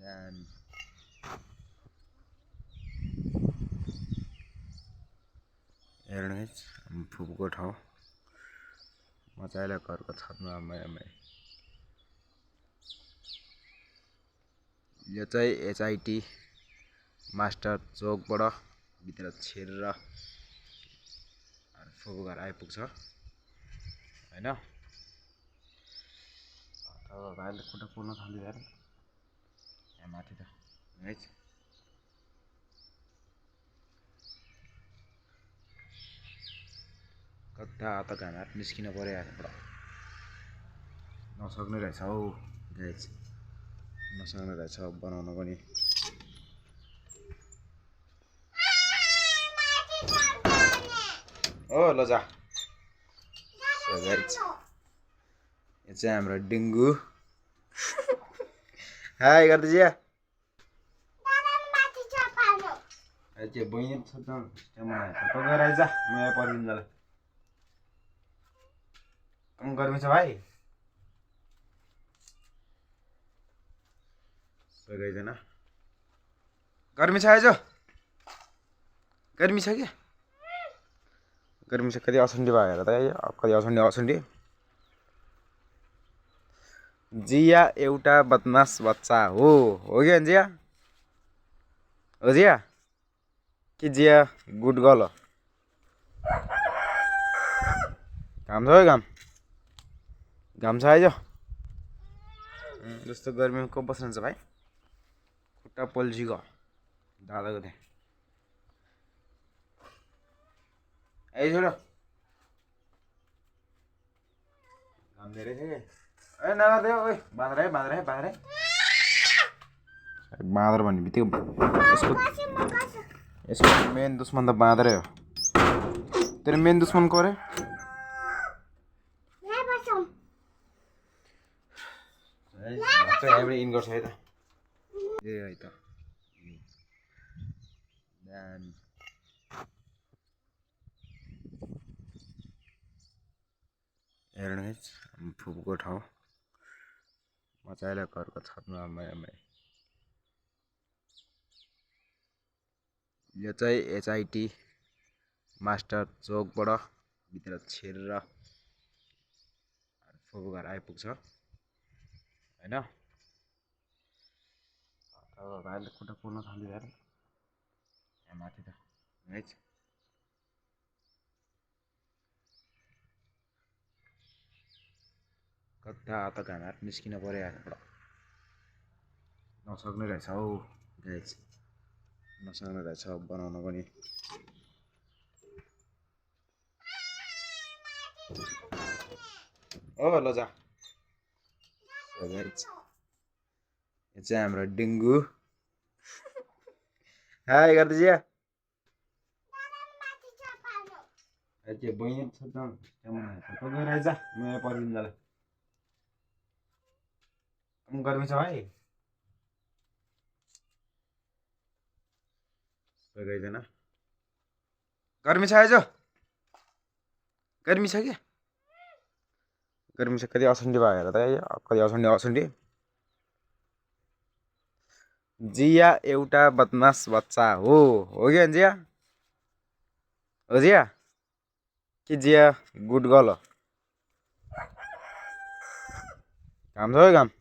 And हेर्नुहोस् फुपूको ठाउँ मजाले घरको छतमा आमै यो चाहिँ एचआईटी मास्टर चोकबाट भित्र छिरेर फुपू घर आइपुग्छ हैन। अब भाइले खुट्टा पोल्न थाल्यो यार यहाँ माथि त है। कता त घाँट निस्किन पर्यो यहाँबाट नसक्ने रहेछ हौ गाइस, नसक्ने रहेछ बनाउन पनि। ओ ल जा गाइस, यो चाहिँ हाम्रो डिङ्गु हाई गर्दै जिया त्यो बहिनी छ त त्यहाँ गएर आइज म यहाँ पर्दिन जला गर्मी छ भाइ सगाइजना गर्मी छ आइज गर्मी छ क्या गर्मी छ कति असन्डी भयो हेर त कति असन्डी जिया एउटा बदमास बच्चा हो कि जिया हो जिया कि जिया गुड गर्ल हो घाम छ है घाम छ आइज जस्तो गर्मीमा को बस्नुहुन्छ भाइ खुट्टा पोल्छिको दादाको त्यहाँ आइज र घाम धेरै छ कि ए नगर्दै ओइ बाँदर भन्ने बित्तिकै यसको मेन दुश्मन त बाँदरै हो। तेरो मेन दुश्मन को रे यहाँबाट इन गर्छ है त ए है त हेर्नुहोस् फुपूको ठाउँ मजाले घरको छतमा आमै यो चाहिँ एचआईटी मास्टर चोकबाट भित्र छिरेर फुपू घर आइपुग्छ हैन। अब भाइले खुट्टा पोल्न थाल्यो यार यहाँ माथि त है। कता त घाँट निस्किन पर्यो यहाँबाट नसक्ने रहेछ हौ गाइस, नसक्ने रहेछ बनाउन पनि। ओ ल जा गाइस, यो चाहिँ हाम्रो डिङ्गु हाई गर्दै जिया त्यो बहिनी छ त त्यहाँ गएर आइज म यहाँ पर्दिन जला गर्मी छ भाइ सगाइजना गर्मी छ आइज गर्मी छ क्या गर्मी छ कति असन्डी भयो हेर त कति असन्डी जिया एउटा बदमास बच्चा हो कि जिया हो जिया कि जिया गुड गर्ल हो घाम छ है